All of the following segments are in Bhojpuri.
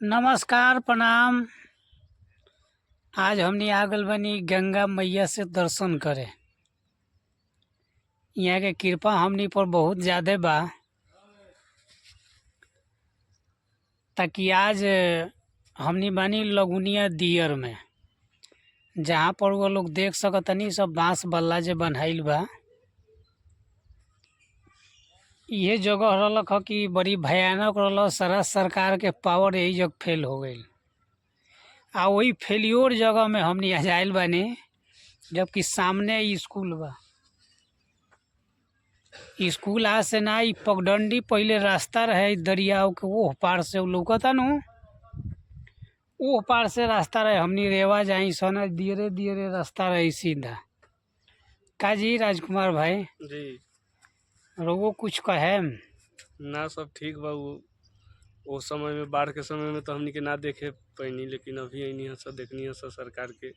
नमस्कार प्रणाम। आज हमनी आ गइल बानी गंगा मैया से दर्शन करे। यहाँ के कृपा हमनी पर बहुत ज्यादा बा ताकि आज हमनी बानी लगुनिया दियर में, जहाँ पर वो लोग देख सकतनी सब बांस बल्ला जे बन्हाइल बा। इहे जगह रहलक ह कि बड़ी भयानक रहल, सारा सरकार के पावर यही जगह फेल हो गइल। आ वही फेलियोर जगह में हमनी आज आइल बानी, जबकि सामने स्कूल बा। स्कूल आज से ना, इ पगडंडी पहिले रास्ता रहे दरियाव के ओह पार से उ लौकता नु, ओह पार से रास्ता रहे। हमनी रेवा जाई सन, धीरे धीरे रास्ता रही सीधा। का जी राजकुमार भाई जी। रउओ कुछ कहेम? ना, सब ठीक बा। वो समय में, बाढ़ के समय में तो हमनी के ना देखे पैनी, लेकिन अभी अइनी हस देखनी हस सरकार के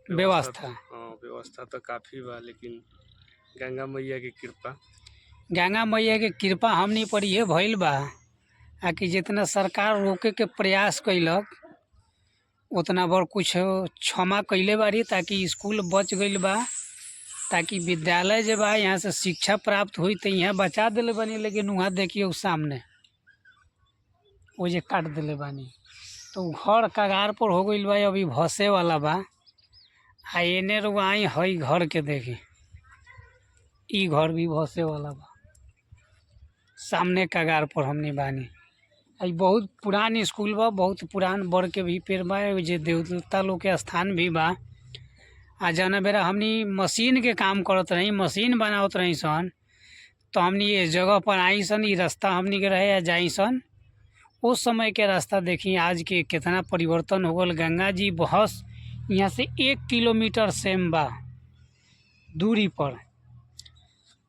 व्यवस्था। हाँ, व्यवस्था तो काफी बा, लेकिन गंगा मैया के कृपा। गंगा मैया के कृपा हमनी पर ये भइल बा आ कि जितना सरकार रोके के प्रयास कैलक उतना बड़ कुछ क्षमा कैले बारी, ताकि स्कूल बच गइल बा, ताकि विद्यालय जे बा यहाँ से शिक्षा प्राप्त हुई तो यहाँ बचा दिले बानी। लेकिन वहाँ देखिए सामने वो जे काट दिले बानी तो उ घर कगार पर हो गइल बा, अभी भसे वाला बा। आ एने रउआ आई हई घर के देखी, इ घर भी भसे वाला बा। सामने कगार पर हमनी बानी। आ इ बहुत पुरान स्कूल बा, बहुत पुरान बर के भी पेड़ बा, जे देवता लोग के स्थान भी बा। आ जना बेरा हमनी मशीन के काम करत रही, मशीन बनावत रही सन, तो हमनी ये जगह पर आई सन, इ रास्ता हमनी के रहे आ जाई सन। उस समय के रास्ता देखी आज के कितना परिवर्तन हो गल। गंगा जी बहस यहाँ से 1 किलोमीटर सेम बा दूरी पर।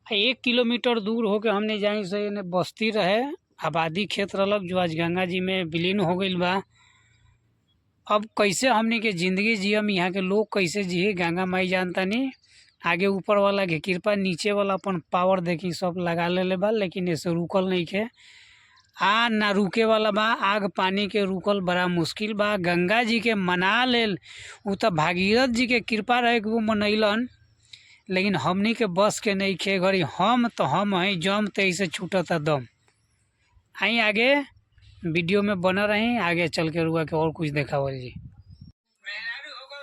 1 किलोमीटर दूर होके हमने जाई से एने बस्ती रहे, आबादी क्षेत्र रहलक, जो आज गंगा जी में विलीन हो गइल बा। अब कैसे हमनी के जिंदगी जियम, यहाँ के लोग कैसे जिए गंगा माई जानतानी। आगे ऊपर वाला के कृपा, नीचे वाला अपन पावर देखी सब लगा लेले बा, लेकिन ऐसे रुकल नहीं खे आ ना रुके वाला बा। आग पानी के रुकल बड़ा मुश्किल बा। गंगा जी के मना लेल उ तो भागीरथ जी के कृपा रहे कि वो मनैलन, लेकिन हमनी के बस के नहीं खे। घड़ी हम तो हम हैं, जम तो ऐसे छूटता दम। आई आगे वीडियो में बना रही, आगे चल के रुआ के और कुछ देखावल जी।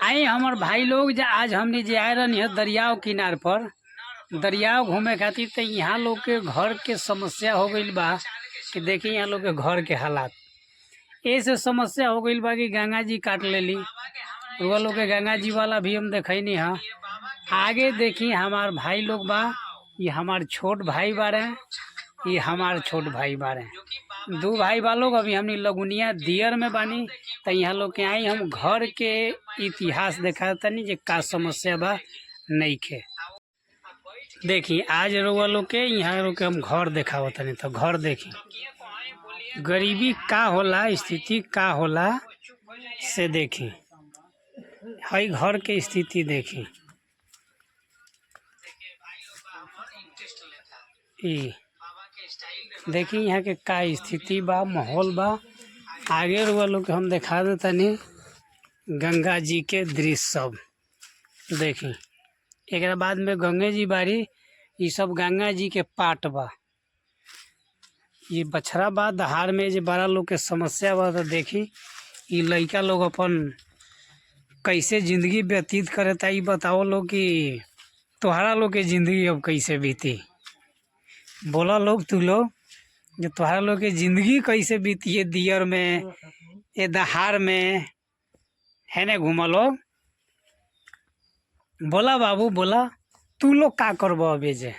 आई हमर भाई लोग, जे आज हमने जे आए रहनी है दरियाव किनार पर, दरियाव घूमे खातिर, तो यहाँ लोग के घर के समस्या हो गइल बा कि देखी यहाँ लोग के घर के हालात। ऐसे समस्या हो गइल बा कि गंगा जी काट लेली। रुआ लोग के गंगा जी वाला भी हम देखैनी है। आगे देखी हमार भाई लोग बा, ये हमार छोट भाई बारे, ये हमार छोट भाई बारे, दू भाई बा लोग। अभी हमनी लगुनिया दियर में बानी, तो यहाँ लोग के आई हम घर के इतिहास देखा तनी जे का समस्या बा नहीं खे। देखी आज रउआ लोग के यहाँ लोग के हम घर देखावत तनी, तो घर देखी गरीबी का होला, स्थिति का होला से देखी। हई घर के स्थिति देखी। ई देखी यहाँ के का स्थिति बा, माहौल बा। आगे रउआ लोग के हम देखा देतनी गंगा जी के दृश्य सब देखी। एकरा बाद में गंगे जी बारी, ई सब गंगा जी के पाट बा। ये बछड़ा बा दहाड़ में जे बड़ा लोग के समस्या बा, तो देखी ई लइका लोग अपन कैसे जिंदगी व्यतीत करता। ई बताओ लोग कि तोहरा लोग के जिंदगी अब कैसे बीती? बोला लोग तू लोग जो तोहरा लोग के जिंदगी कैसे बीती है दियर में, ये दहाड़ में है ना घूमा लोग। बोला बाबू बोला, तू लोग का करब अबे जे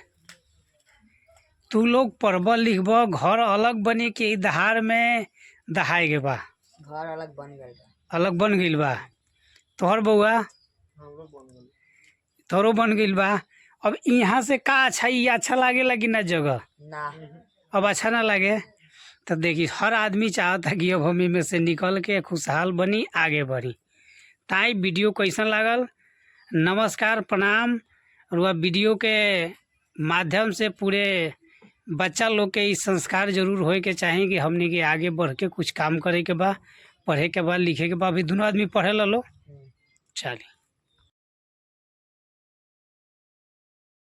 तू लोग पढ़ब लिखब, घर अलग बनी कि ई दहाड़ में दहाए के बा? घर अलग बन गइल बा। अलग बन गइल बा। तोहर बउआ हमरो बन गइल। तोहरो बन गइल बा। अब यहाँ से का अच्छा, ई अच्छा लागेला कि ना जगह? ना। अब अच्छा ना लागे तो देखी हर आदमी चाहता कि अब हम में से निकल के खुशहाल बनी, आगे बढ़ी। ताई वीडियो कैसन लागल? नमस्कार प्रणाम। और वह वीडियो के माध्यम से पूरे बच्चा लोग के ई संस्कार जरूर होए के चाही कि हमनी के आगे बढ़ के कुछ काम करे के बा, पढ़े के बा, लिखे के बा। अभी दुनू आदमी पढ़े ला लो। चली।